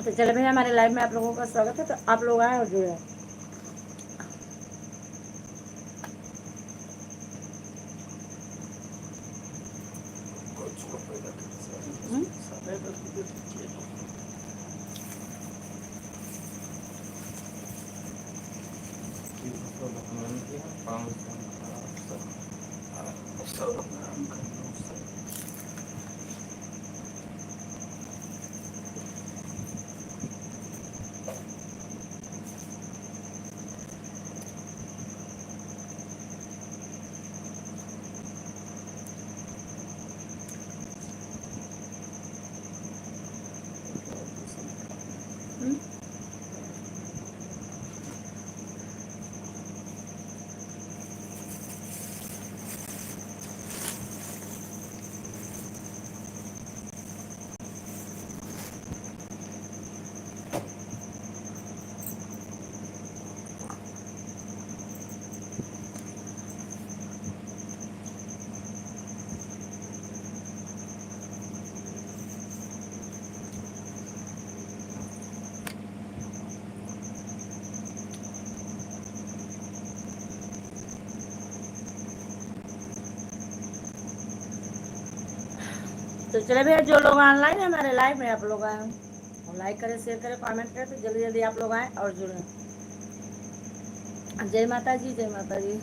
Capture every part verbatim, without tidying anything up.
तो चले भैया, हमारे लाइव में आप लोगों का स्वागत है, तो आप लोग आए और जुड़े। हम्म? तो चले भैया, जो लोग ऑनलाइन है हमारे लाइव में, आप लोग आए, और लाइक करें, शेयर करें, कमेंट करें, तो जल्दी जल्दी आप लोग आए और जुड़ें। जय माता जी, जय माता जी।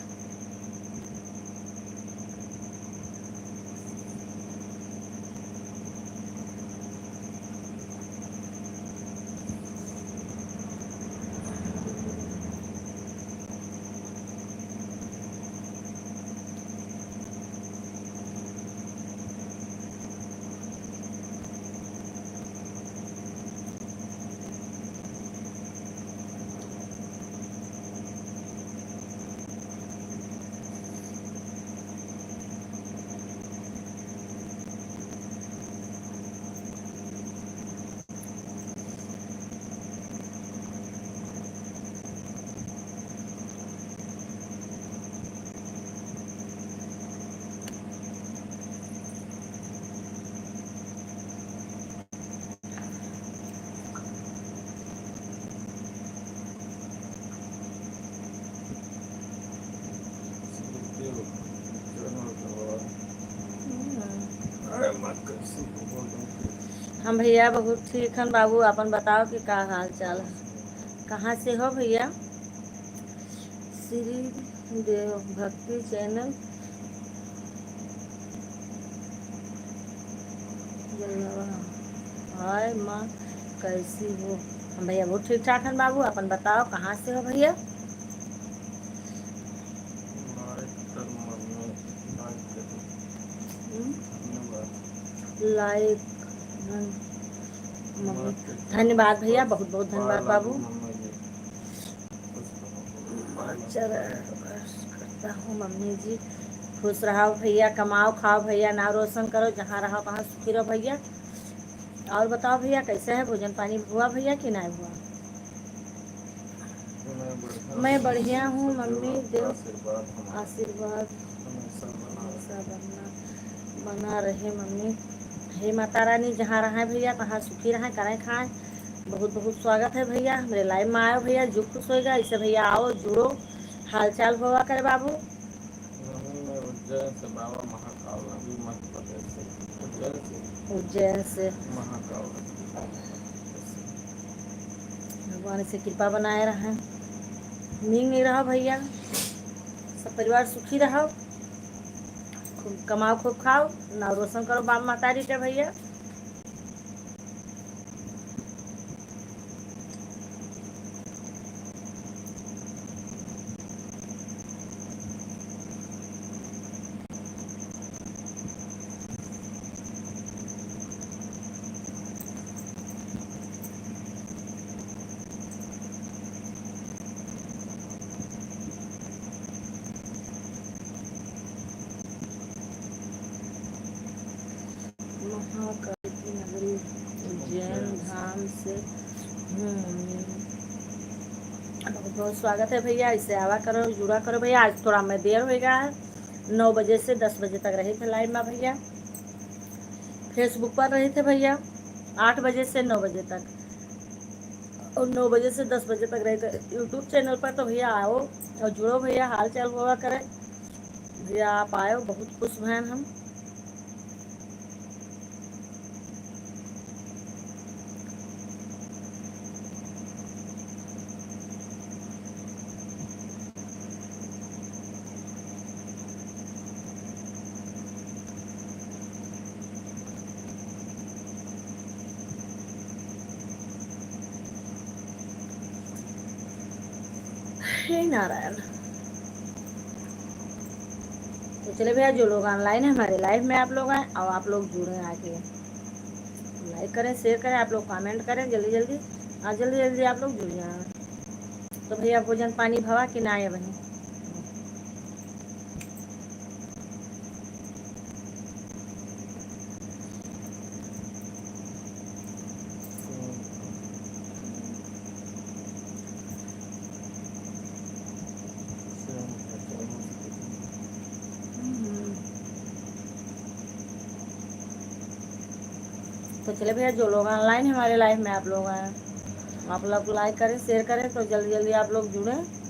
हम भैया बहुत ठीक हन बाबू, आपन बताओ कि का हाल चाल है, कहाँ से हो भैया? श्री देव भक्ति चैनल। हाय माँ, कैसी हो? हम भैया बहुत ठीक ठाक हन बाबू, आपन बताओ कहाँ से हो भैया? हम्म? लाइक, हम्म, मम्मी, धन्यवाद भैया, बहुत बहुत धन्यवाद बाबू। अच्छा करता हूँ मम्मी जी, खुश रहो भैया, कमाओ खाओ भैया, नाव रोशन करो, जहाँ रहो वहाँ सुखी रहो भैया। और बताओ भैया, कैसे है, भोजन पानी हुआ भैया कि नहीं हुआ? मैं बढ़िया हूँ मम्मी, देव आशीर्वाद हमारा आशीर्वाद हमेशा बना हमेशा बना, बना रहे मम्मी। हे माता रानी, जहाँ रहें भैया, तहाँ सुखी रहें, करें खाएं। बहुत बहुत स्वागत है भैया, हमरे लाइव में आयो भैया, जो खुश होएगा, ऐसे भैया आओ, जुड़ो, हाल चाल हुआ करे बाबू। नहीं, मैं उज्जैन से बाबा महाकाल नगरी, मध्य प्रदेश से। उज्जैन से। उज्जैन से। महाकाल नगरी। भगवान से कृपा बनाए रहे। नीक नीक रहो भैया, सब परिवार सुखी रहो, खूब कमाओ, खूब खाओ, नाव रोशन करो बाप महतारी के भैया। महाकाल की नगरी उज्जैन धाम से। हम्म। बहुत बहुत स्वागत है भैया, इसे आवा करो, जुड़ा करो भैया। आज थोड़ा मैं देर हो गया है, नौ बजे से दस बजे तक रहे थे लाइव में भैया, फेसबुक पर रहे थे भैया, आठ बजे से नौ बजे तक। और नौ बजे से दस बजे तक रहे। तो YouTube channel पर तो भैया आओ और जुड़ो भैया, हाल चाल हुआ करे। भैया आप आयो, बहुत खुश भयन हम। हे नारायण। तो चले भैया, जो लोग online है हमारे live में, आप लोग आए और आप लोग जुड़े आके, like करें, share करें, आप लोग comment करें जल्दी जल्दी, और जल्दी जल्दी आप लोग जुड़ जाए। तो भैया, भोजन पानी भवा कि ना है वहीं? तो चले भैया, जो लोग online हमारे live में आप लोग हैं, आप लोग like करें, share करें, तो जल्दी जल्दी आप लोग जुड़ें।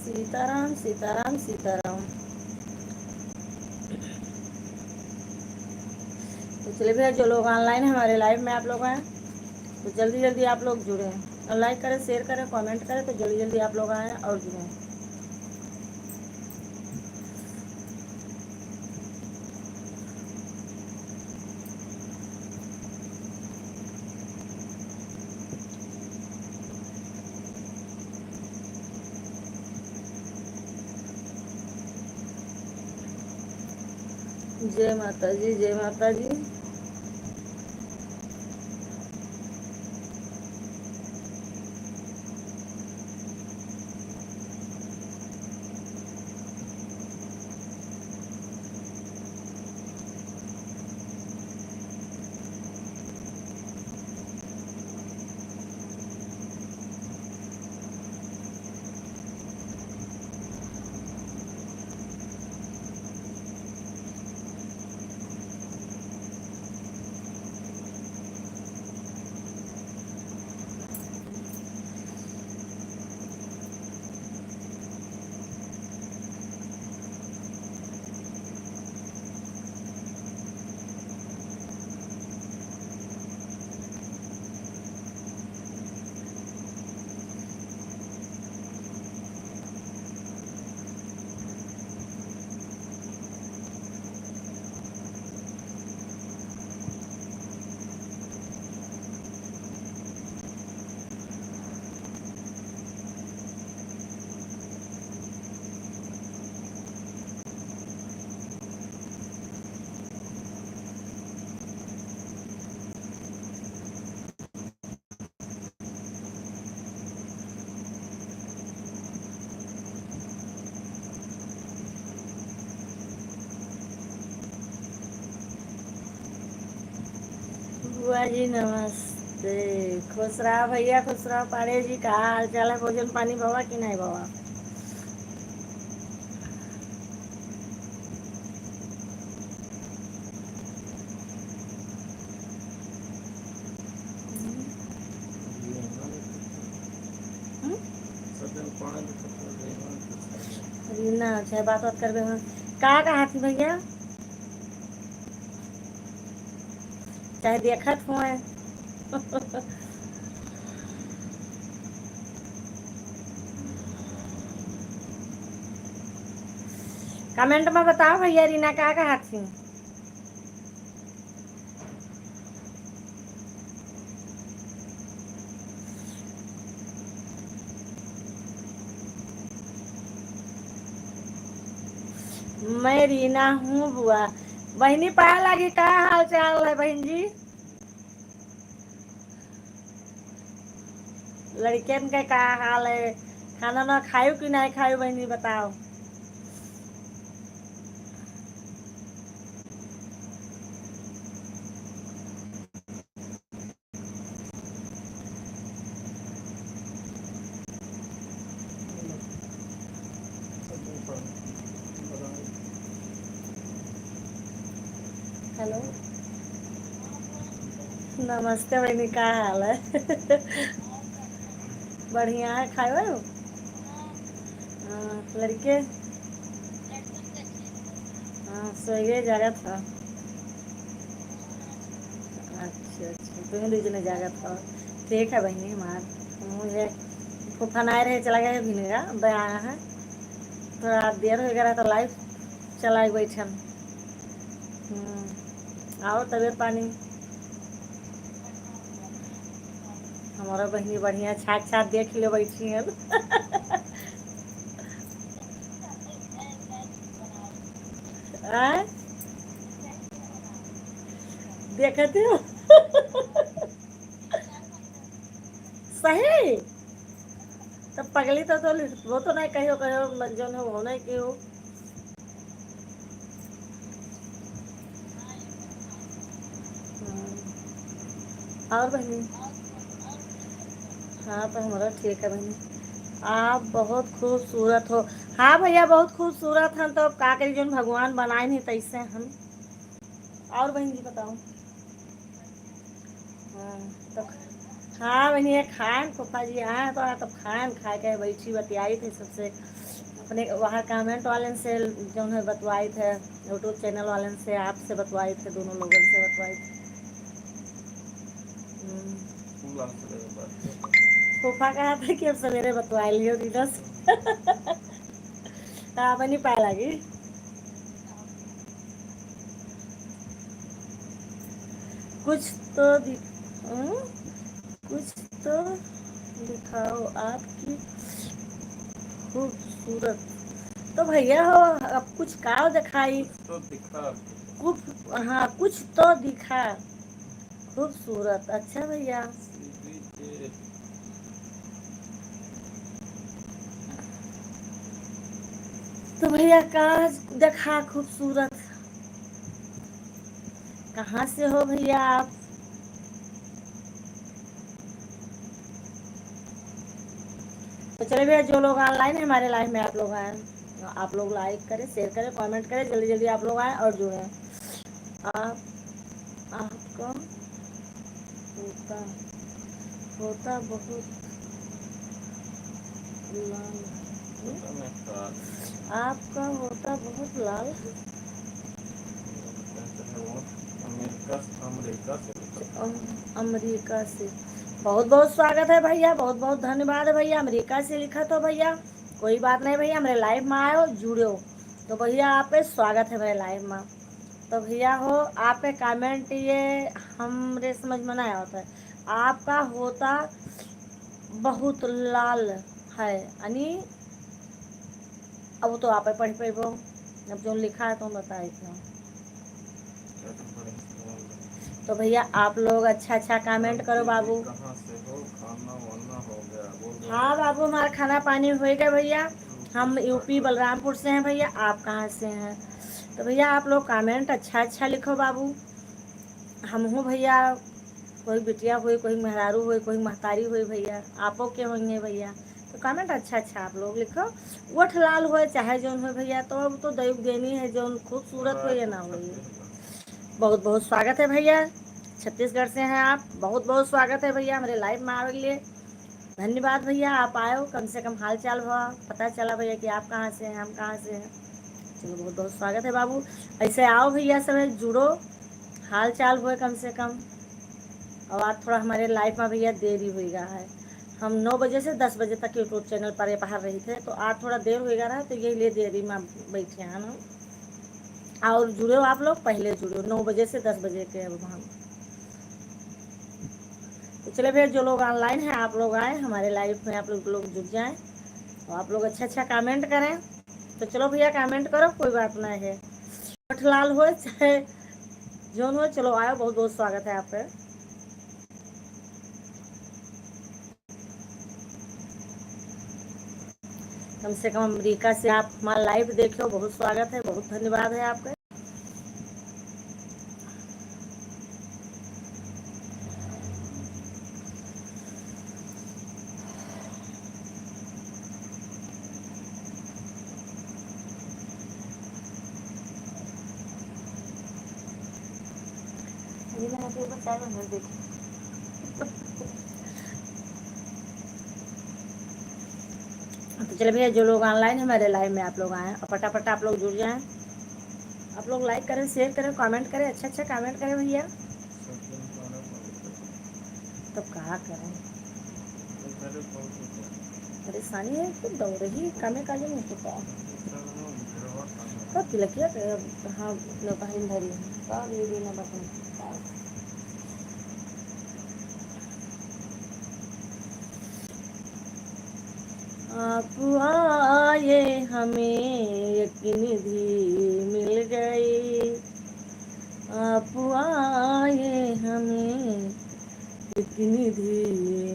सीताराम, सीताराम, सीताराम। तो चलिए भैया, जो लोग online हैं हमारे live में, आप लोग हैं, तो जल्दी जल्दी आप लोग जुड़ें और like करें, share करें, comment करें, तो जल्दी जल्दी आप लोग आएँ और जुड़ें। जय माता जी, जय माता जी। बुआ जी नमस्ते। खुश रहा भैया, खुश रहा। पाड़े जी, का हाल चाल है? भोजन पानी भवा कि नहीं भवा? हम्म? अरे ना, चाहे बात बात करबे हम। का कहा थी भैया? चाहे देखत हुए। कमेंट में बताओ भैया, रीना का कहा थी? मैं रीना हूँ बुआ। बहिनी पाए लागी, का हाल चाल है बहिन जी? लड़कियन के का हाल है? खाना ना खायू कि नहीं खायू बहिनी, बताओ। हेलो, नमस्ते बहिनी, का हाल है? बढ़िया है, खाए हो? हाँ, लड़के? हाँ, सोए जागत है। अच्छा, अच्छा, तुम दू जने जागत हो। ठीक है बहिनी हमार, हम ये फूफा ना रहे, चला गया है भिनगा, अब आया है। थोड़ा देर हो गया रहा तो लाइव चला बैठन। हम्म, और तबीयत पानी? हमारा बहिनी बढ़िया छाक छाक देख ले बैठी है। आय? देखते हो? सही? तब पगली तो, तो वो तो नहीं कहियो, कहियो, जौन हो, हो नहीं कहियो। हाँ। और बहिनी? हाँ, तो हमारा ठीक है बहिनी। आप बहुत खूबसूरत हो। हाँ भैया, बहुत खूबसूरत हैं, तो अब का करी, जौन भगवान बनाए नहीं तैसे हम। और बहिन जी बताओ। हाँ, तो हाँ बहिनी, ये खाएन, फूफा जी आए तो, तब खाएन, खा के बैठी बतियाई थे सबसे, अपने वहाँ कमेंट वालन से जौन है बतवाई थे, यूट्यूब चैनल वालन से, आपसे बतवाई थे, दोनों लोगन से बतवाई थे। हम्म। फूफा कहा था कि अब सवेरे बतवा लियो दीदस। हाँ, बनी पाए लागी। कुछ तो दि-, हम्म? कुछ तो दिखाओ आपकी खूबसूरत। तो भैया हो, अब कुछ का दिखाई? कुछ तो दिखा। कुछ, हाँ, कुछ तो दिखा। खूबसूरत, अच्छा भैया। तो भैया का देखा खूबसूरत? कहाँ से हो भैया आप? तो चलिए भैया, जो लोग ऑनलाइन है हमारे लाइव में, आप लोग आए, आप लोग लाइक करें, शेयर करें, कमेंट करें, जल्दी जल्दी आप लोग आए और जुड़ें। आप, आपका होता, होता बहुत लाल है। आपका होता बहुत लाल है। अमेरिका से, अमेरिका से। अम-, अमेरिका से। बहुत बहुत स्वागत है भैया, बहुत बहुत धन्यवाद है भैया। अमेरिका से लिखा तो भैया, कोई बात नहीं भैया, हमरे लाइव में आयो, जुड़ो। तो भैया, आप पे स्वागत है मेरे लाइव में। तो भैया हो, आप पे कमेंट ये हमरे समझ में नहीं आवत है। आपका होता बहुत लाल है, यानी अब वो तो आप ही पढ़ पेबो, अब जो लिखा है तो हम बताए थे। तो भैया, आप लोग अच्छा अच्छा कमेंट करो बाबू। कहाँ से हो? खाना वाना हो गया? बोल रहे हाँ हैं। बाबू, हमारा खाना पानी हो गया भैया। हम यूपी बलरामपुर से हैं भैया, आप कहाँ से हैं? तो भैया, आप लोग कमेंट अच्छा अच्छा लिखो बाबू। हम हूँ भैया, कोई बिटिया होई, कोई मेहरारू होई, कोई महतारी होई भइया, आपो के होइहैं भइया, तो comment अच्छा अच्छा आप लोग लिखो। ओठ लाल होए चाहे जौन होए भइया, तो अब तो दैव देनी है, जौन खूबसूरत होए या ना होए। बहुत बहुत स्वागत है भइया, छत्तीसगढ़ से हैं आप, बहुत बहुत स्वागत है भइया हमरे live में आवे के लिए। धन्यवाद भइया, आप आयो, कम से कम हाल चाल हुआ, पता चला भइया कि आप कहाँ से हैं, हम कहाँ से हैं। चलो, बहुत बहुत स्वागत है बाबू। ऐसे आओ भइया, सब जुड़ो, हाल चाल हुए कम से कम। और आज थोड़ा हमरे live में भइया देरी हुई गा है, हम नौ बजे से दस बजे तक YouTube channel पर ये बाहर रही थे, तो आज थोड़ा देर हुई गा रहा, तो यही लिए देरी में बैठे हैं ना। और जुड़े हो आप लोग, पहले जुड़े हो, नौ बजे से दस बजे के अब हम। तो चले भइया, जो लोग online हैं, आप लोग आए हमारे live में, आप लोग, लोग जुड़ जाएं और आप लोग अच्छा अच्छा comment करें। तो चलो भइया, comment करो, कोई बात नहीं है, ओठ लाल हो चाहे जौन हो, चलो आयो, बहुत बहुत स्वागत है आपका। कम से कम अमेरिका से आप हमारा live देखे हो, बहुत स्वागत है, बहुत धन्यवाद है आपका। ये मैंने आपके ऊपर चाय बन देखी। तो चलिए भइया, जो लोग online हैं हमारे live में, आप लोग आएँ और फटाफट आप लोग जुड़ जाएँ। आप लोग like करें, share करें, comment करें, अच्छा अच्छा comment करें भइया। तब का करें, परेशानी है तो दौड़ ही कामे काजे में होता। कब तिलकिया के, हाँ, अपने बहन धरी है, कब ये दिन अब अपन आप आए, हमें एक निधि मिल गई। आप आए, हमें एक निधि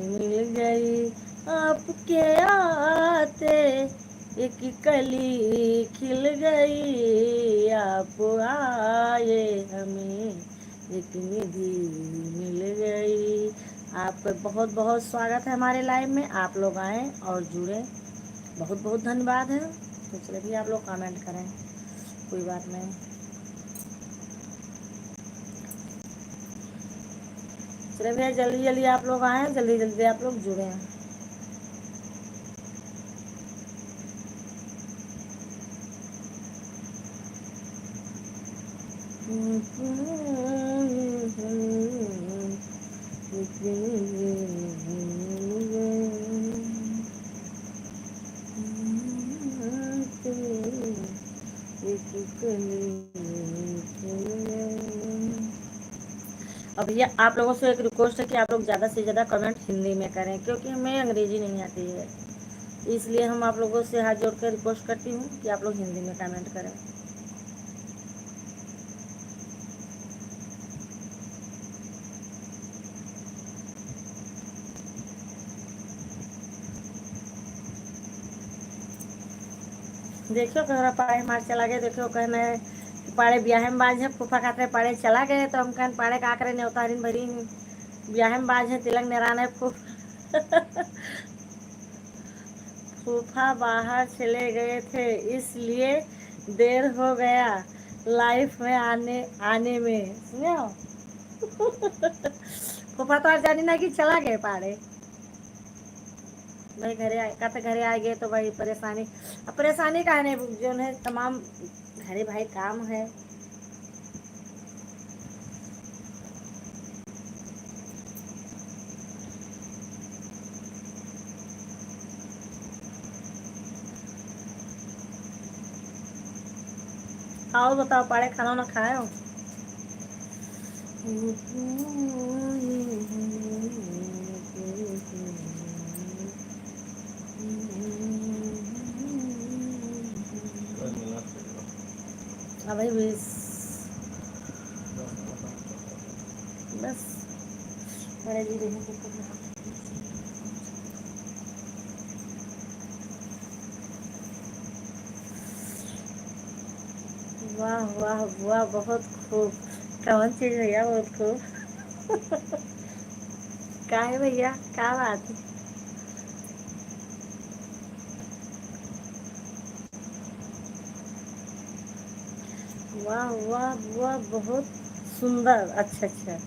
मिल गई। आपके आते एक कली खिल गई। आप आए, हमें एक निधि मिल गई। आपका बहुत बहुत स्वागत है हमारे live में। आप लोग आएँ और जुड़ें, बहुत बहुत धन्यवाद है। तो चलिए भी आप लोग comment करें, कोई बात नहीं। चलिए भइया, जल्दी जल्दी आप लोग आएँ, जल्दी जल्दी आप लोग जुड़ें। अब भइया, आप लोगों से एक request है कि आप लोग ज़्यादा से ज़्यादा comment हिंदी में करें, क्योंकि हमें अंग्रेजी नहीं आती है, इसलिए हम आप लोगों से हाथ जोड़ कर request करती हूँ कि आप लोग हिंदी में comment करें। देखियो, कहरा पाड़े हमार चला गए। देखियो, कहना है कि पाड़े बियाहे में बाज है, फूफा खातिर पाड़े चला गए, तो हम कहन पाड़े का करे, नेवता हरिन भरी, बियाहे में बाज है, तिलक नेरान है, फूफा। फूफा बाहर चले गए थे, इसलिए देर हो गया live में आने, आने में। सुने हो? फूफा तो आज जानी ना कि चला गए पाड़े। भाई घरे आए, का तो घरे आ गए तो भाई परेशानी। अब परेशानी का है नहीं, जो है तमाम घरे भाई काम है। और बताओ, पाड़े खाना ना खाए हो? अबे बीस। बस। बड़े जी रहे तो कुछ। वाह, वाह, वाह, बहुत खूब। कौन चीज भैया, बहुत खूब। काहे भैया, का बात है? वाह, वाह, वाह, बहुत सुंदर। अच्छा, अच्छा।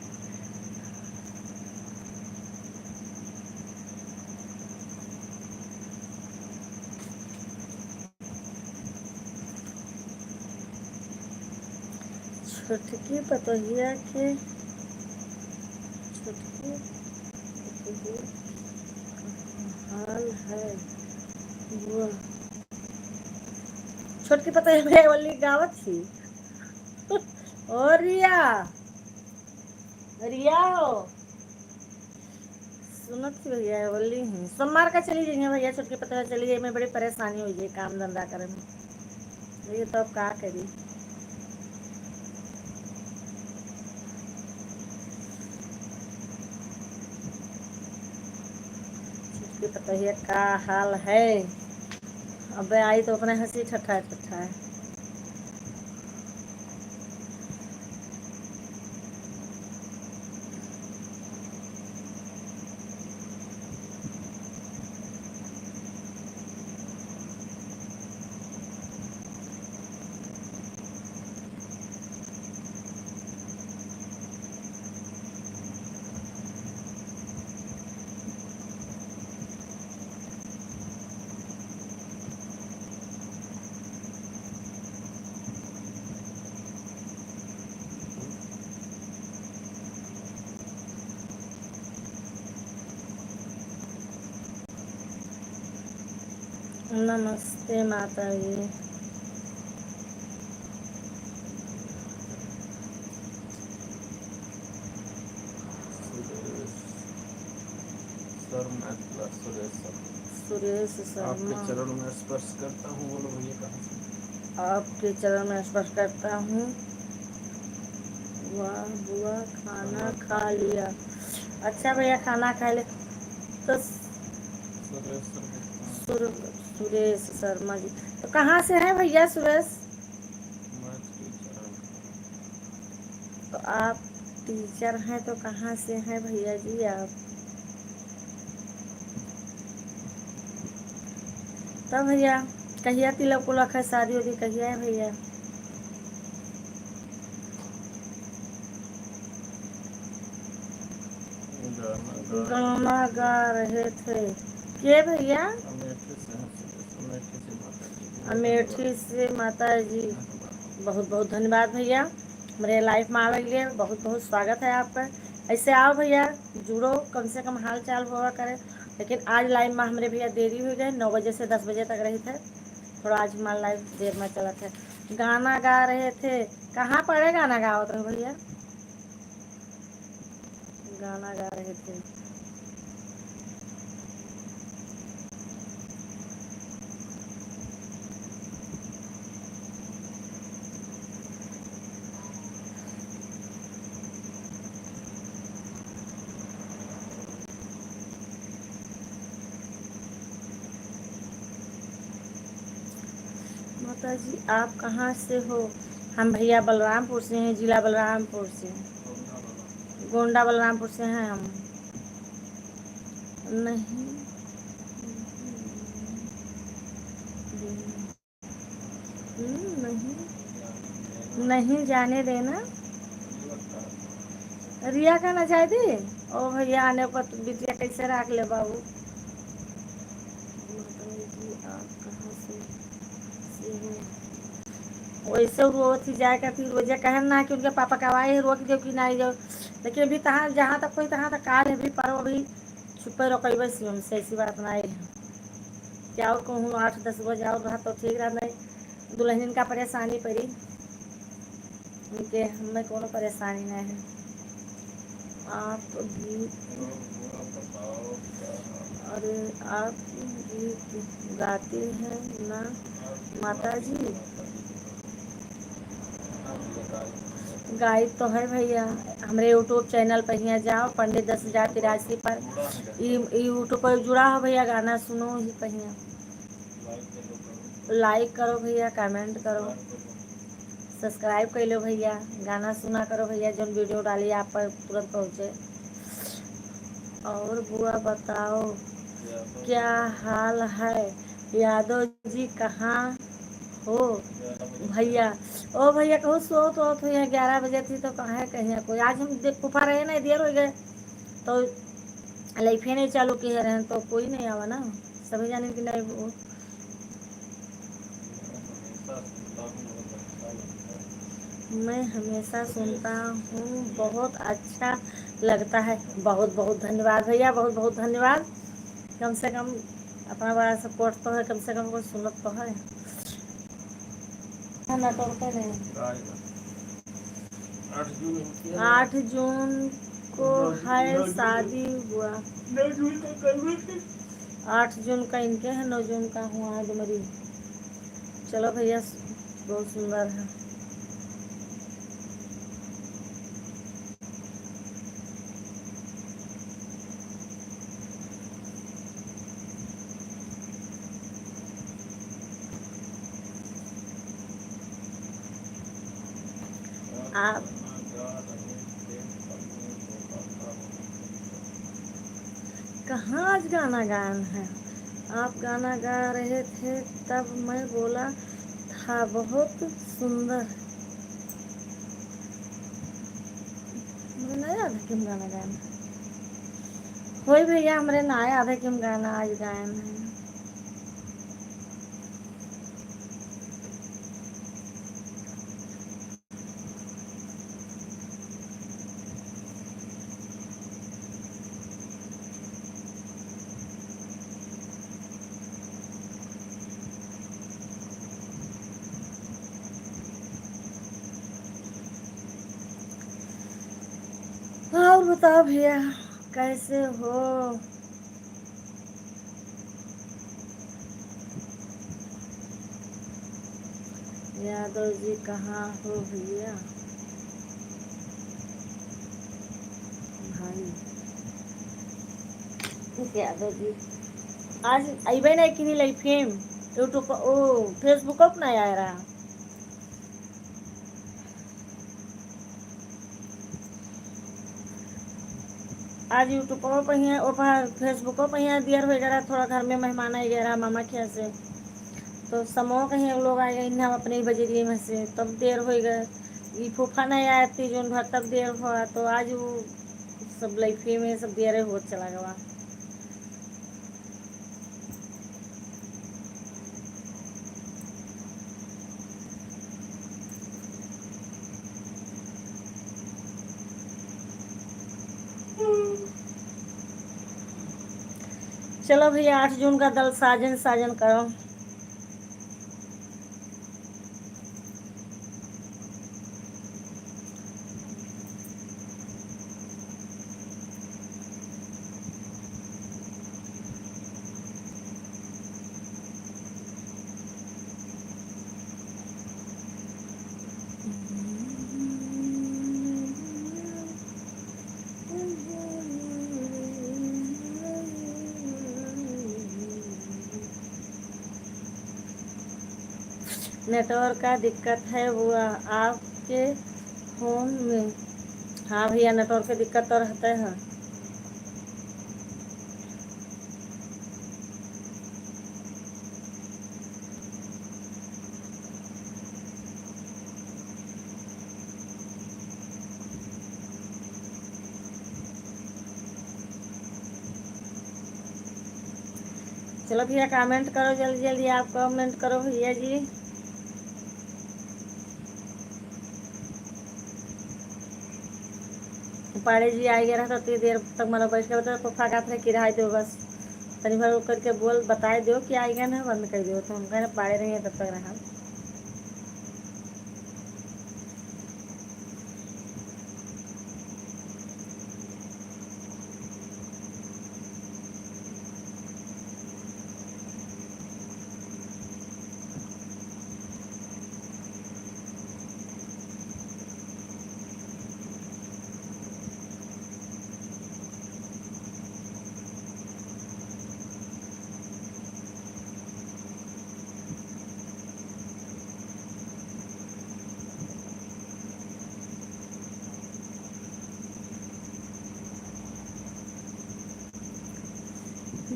छोटकी पतोहिया के, छोटकी पतोहिया के हाल है। वाह। छोटकी पतोहिया में वल्ली गावत थी। ओ रिया, रिया हो। सुनत ही भैया, बोली ही, सोमवार का चली जाइए भैया, छोटकी पतोहिया चली जाइए, मैं बड़ी परेशानी हो जाए काम धंधा करे में। ये तो अब का करी। छोटकी पतोहिया का हाल है? अबे आई तो अपने हंसी ठट्ठा ठट्ठा है। नमस्ते माता जी। सुरेश शर्मा, सुरेश शर्मा। सुरेश आपके शर्मा। चरण में स्पर्श करता हूँ, बोलो भैया कहाँ से? आपके चरण में स्पर्श करता हूँ। वाह बुआ, खाना खाना खा खा लिया। अच्छा भैया, खाना खा ले। तो सुरेश शर्मा। सुर-, सुरेश शर्मा जी। तो कहाँ से हैं भैया सुरेश? मैं टीचर हूँ। तो आप टीचर हैं तो कहाँ से हैं भैया जी आप? तब भैया, कहिया तिलक उलक है, शादी उदी कहिया है भैया? गाना गा गाना गा रहे थे। के भैया? अमेठी से हैं, अमेठी से माता जी। अमेठी से माता जी। बहुत बहुत धन्यवाद भैया, हमरे live में आवे के लिए बहुत बहुत स्वागत है आपका। ऐसे आओ भैया, जुड़ो, कम से कम हाल चाल होवा करे। लेकिन आज live में हमरे भैया देरी हो गए, नौ बजे से दस बजे तक रही थे, थोड़ा आज हमारा live देर में चलत है। गाना गा रहे थे, कहाँ पड़े गाना गावत रहो भैया? गाना गा रहे थे। माता जी, आप कहाँ से हो? हम भैया बलरामपुर से हैं, जिला बलरामपुर से। गोंडा बलरामपुर से हैं हम। नहीं, हम्म, नहीं, नहीं जाने देना। रिया का ना जाए दे। ओ भैया, आने पर तू बिटिया कैसे राख ले बाबू? माता जी, आप कहाँ से, से हो? वैसे रोवत ही जाए खातिर, वजह कहन ना कि उनके पापा का आए रोक दो कि ना जाओ। लेकिन अभी तहाँ, जहाँ तक कोई तहाँ तक काल है, अभी परो अभी छुपे रहो कई बस हमसे, ऐसी बात ना है। क्या और कहूँ, आठ दस बजे और रहा तो ठीक रहा, नहीं दुल्हनिन का परेशानी पड़ी, उनके हमें कोनो परेशानी नहीं है। आप गीत, अरे आप गीत गाते हैं ना माता जी? गाइत तो है भैया, हमरे YouTube channel पर हियाँ जाओ, पंडित दस हजार तिरासी पर, ई, ई YouTube पर जुड़ा हो भैया, गाना सुनो ही पर हियाँ। Like करो भैया, comment करो, subscribe कर लो भैया, गाना सुना करो भैया, जौन video डाली आप पर तुरंत पहुँचे। और बुआ बताओ, क्या हाल है? यादव जी कहाँ हो भैया? ओ भैया, कहूँ सोत होत हो, यहाँ ग्यारह बजे थी तो कहाँ है कहीं कोई। आज हम दे-, फूफा रहे ना, देर हो गए तो लाइफे नहीं चालू किए रहन तो कोई नहीं आवा ना, सभी जाने कि नहीं वो। मैं हमेशा सुनता हूँ, बहुत अच्छा लगता है। बहुत बहुत धन्यवाद भैया, बहुत बहुत धन्यवाद। कम से कम अपना बड़ा सपोर्ट तो है, कम से कम कुछ सुनत तो है। हाँ, नेटवर्क नहीं। आठ जून को है शादी हुआ। आठ जून का इनके है, नौ जून का हुआ है तुम्हारी। चलो भैया, बहुत सुंदर है। आप कहाँ आज गाना गायन है? आप गाना गा रहे थे तब मैं बोला था, बहुत सुंदर। मुझे नहीं याद है कि हम गाना गायन है। होई भैया, हमरे ना याद है कि हम गाना आज गायन है। और बताओ भैया, कैसे हो? यादव जी कहाँ हो भैया? भाई यादव जी आज अइबे नहीं किनी लाइफे में, YouTube पर, ओ, Facebook पर नहीं आए रहा। आज YouTube पर हियाँ, ओ पर Facebook पर हियाँ देर होइ गया रहा, थोड़ा घर में मेहमान आइ गया रहा मामा के यहाँ से, तो समूह कहीं लोग आइ गए, हम अपने ही बजरिए में से, तब देर होइ गए। ई फूफा नहीं आया तीजोन भर, तब देर हुआ, तो आज वो सब लाइफे में सब देर होत चला गवा। चलो भैया, आठ जून का दल साजन साजन करो। नेटवर्क का दिक्कत है वो आपके फोन में। हाँ भैया, नेटवर्क के दिक्कत तो रहते हैं। चलो भैया, comment करो जल्दी जल्दी, आप comment करो भैया जी। पाड़े जी आइ गए रहता, तो देर तक मतलब बैठ के बता, पप्पा कहत रहे कि रहाई दो बस, तनी भर करके बोल, बताए दो कि आइ गए ना, बंद कर दो। तो हम कहे पाड़े रहिए तब तक रहा।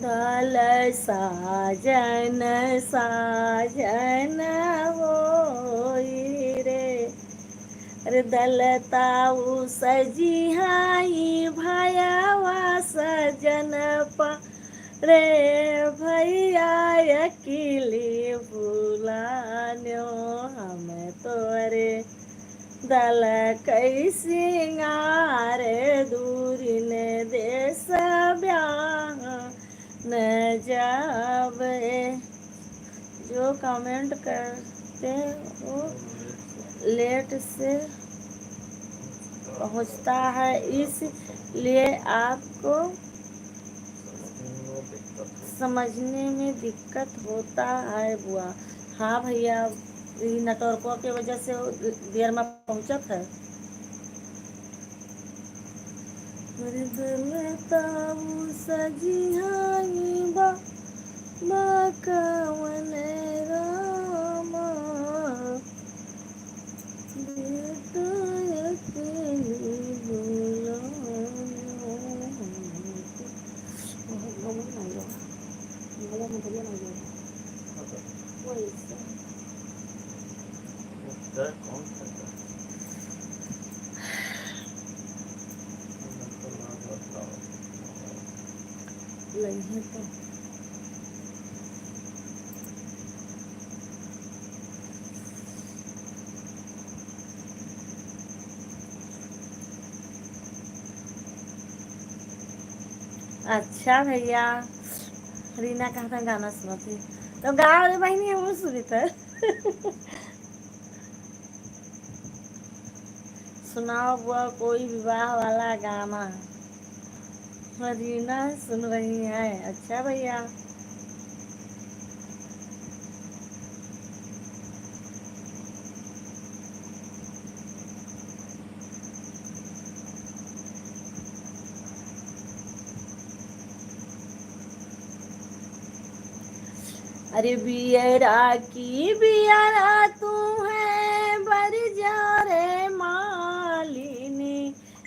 चल साजन साजन होई रे। अरे दलताऊ सजिहाई भयवा सजन पा रे भैया अकेले बुलान्यो हम तोरे दल कई सिंगार दूरिन देश ब्याह न जावे। जो कमेंट करते हो लेट से पहुंचता है, इसलिए आपको समझने में दिक्कत होता है बुआ। हाँ भैया, ई नेटवर्को के वजह से देर में पहुँचत है। अरे दलताऊ सजिहाई बा, बा कवन रामा, बेटा अकेली बोला। अच्छा भैया, रीना कहत है गाना सुनत ही, तो गाओ रे बहिनी, हम सुनित है। सुनाओ बुआ कोई विवाह वाला गाना। रीना सुन रही है। अच्छा भैया। अरे बियरा की बियरा तू है बरजा रे मालिनी,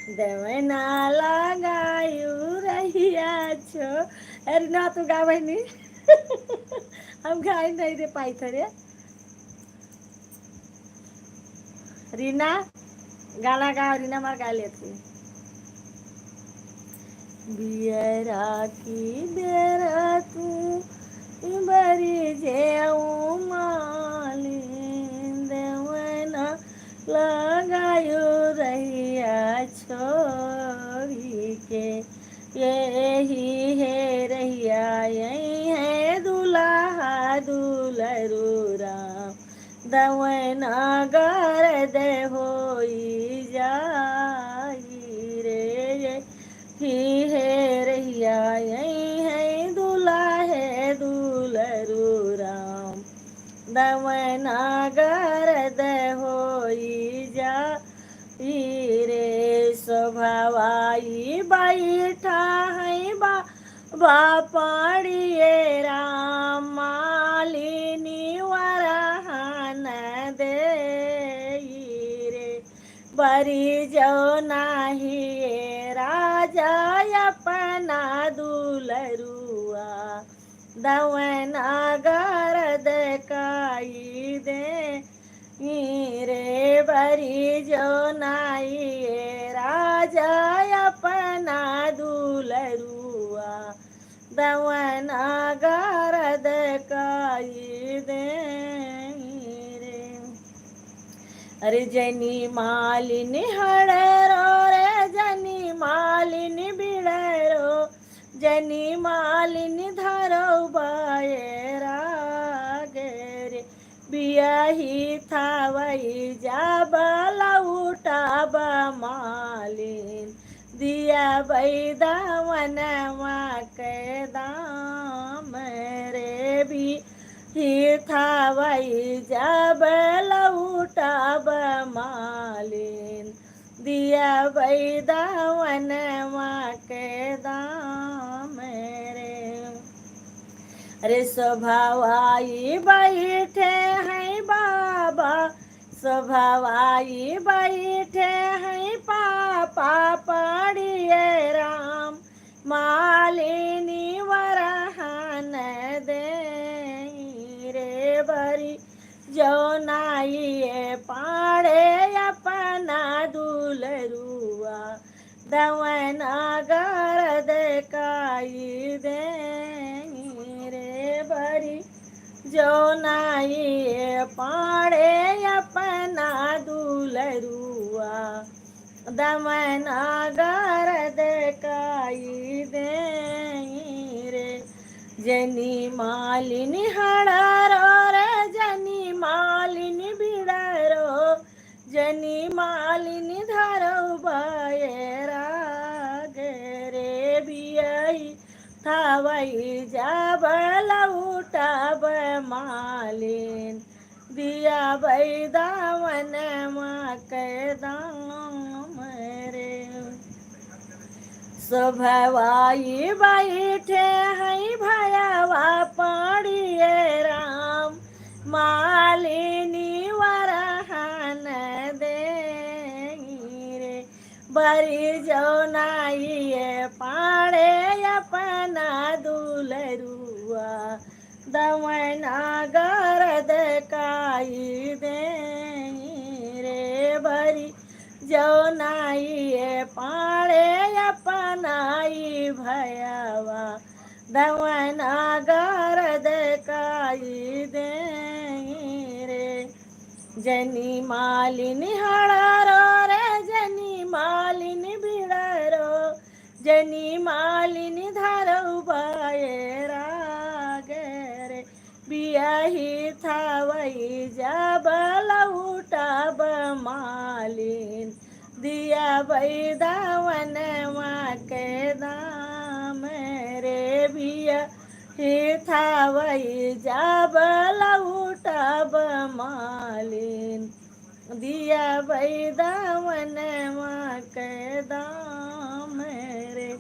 देवना लगायु रहिया छो। अरे ना तू गा बहिनी। हम गाई नहीं रे पाई थे रे। रीना, गाना गाओ, रीना हमार गा लेती। बियरा की बेरा तू बरी जेऊ मालिन, देवना लगायो रहिया छोड़ी के। यही है रहिया, यही है दुल्हा दुलरू राम, दवना गरद होई जाई रे। यही है रहिया, यही है दुल्हा है दुलरू राम, दवना गरद होई जाई रे। शोभवाई बैठा है बा, बा पाड़िए राम, मालिनी वरहन देई रे। बरी जो नाही ए राजा अपना दुलरुआ, दवना गरद काई दे रे। बरी जो नाही ए राजा अपना दुलरुआ, दवना गरद काई दे रे। अरे जनी मालिन हड़रो रे, जनी मालिन बिड़रो, जनी मालिन धरो बाए राग रे। बियाही थावई जाब लौटाब मालिन, दिया बैदा वनवा के दाम रे। बियाही थावई जाब लौटाब मालिन, दिया बैदा वनवा के दाम रे। अरे शोभवाई बैठे हैं बाबा, शोभवाई बैठे हैं पापा पड़िए राम, मालिनी वरा ये पाड़े अपना दुलरुआ, दवना गरद काई देई रे बरी, जौना ये पाड़े अपना दुलरुआ, दवना गरद काई देई रे। जनी मालिनी हड़ारो रे, जनी मालिनी बिड़ारो, जनी मालिनी धरौ बाए राग रे। बियाही थावई जाब लौटाब मालिन, दिया बैदावन मा के दाम रे। शोभवाई बैठे हैं भयवा पाड़िए राम, मालिनी वरहन देई रे। बरी जौना ये पाड़े अपना दुलरुआ, दवना गरद काई देई रे। बरी जौना ये पाड़े अपना ई भयवा, दवना गरद काई देई रे। जनी मालिनी हड़ारो रे, जनी मालिनी बिड़ारो, जनी मालिनी धरौ बाए राग रे। बियाही थावई जाब लौटाब मालिन, दिया बैदावन मा के दाम रे। बियाही थावई जाब लौटाब मालिन, दिया बैदावन मा के दाम रे।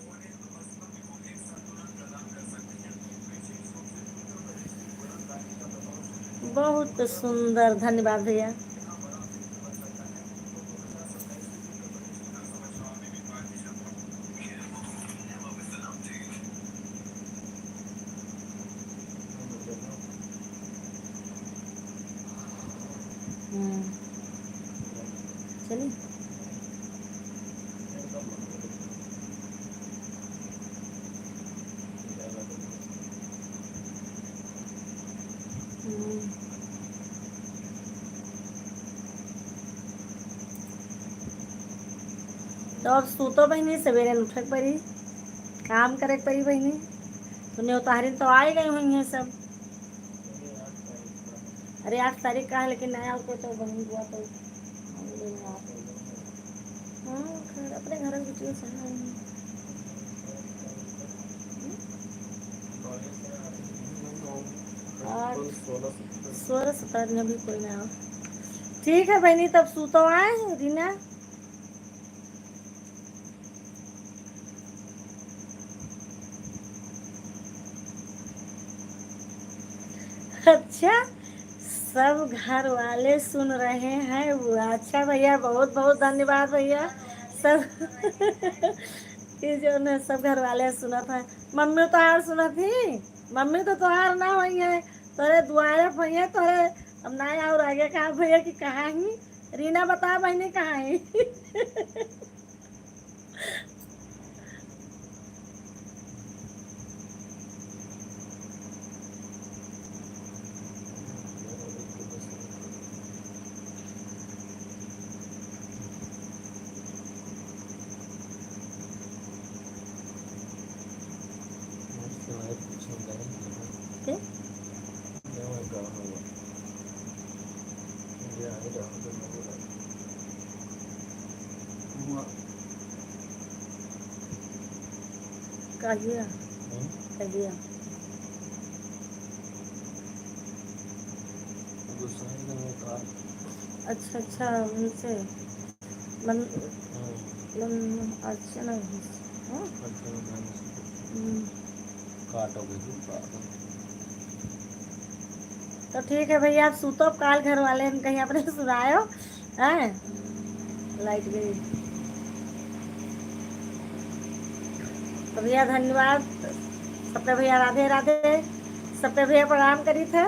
बहुत सुंदर, धन्यवाद भैया। हम्म। चलिए। हम्म। तो अब सूतो बहिनी, सवेरे उठे के पड़ी, काम करे के पड़ी बहिनी। तो नेवताहरिन तो आ ही गई हुई हैं सब। अरे, आठ तारीख का है, लेकिन नया होते तो बहन बुआ तो हम लोग यहाँ पे। हाँ, खैर, अपने घर में बिटिया सब हैं। आठ, सोलह, सत्रह दिन अभी कोई ना हो। ठीक है बहनी, तब सूतो आए, रीना। अच्छा, सब घर वाले सुन रहे हैं वो। अच्छा भैया, बहुत बहुत धन्यवाद भैया। सब ये जो है, सब घर वाले सुनत हैं। मम्मी तो और सुनत ही, मम्मी तो तोहार ना होई है, तोरे दुआरे भैया, तोरे अब ना और आगे कहा भैया कि कहाँ ही। रीना, बता बहनी, कहाँ ही? कहिया? हम्म? कहिया? अच्छा, अच्छा, उनसे मन-, हम्म। मन-, अच्छा नहीं है। हाँ? अच्छा नहीं है। हम्म। काटो के दूर काटो। तो ठीक है भैया, आप सूतो, अब काल घर वाले हम कहीं अपने सुनायो। हैं? लाइट गई। तो भैया धन्यवाद। सबके भैया राधे राधे। सबके भैया प्रणाम करी थे।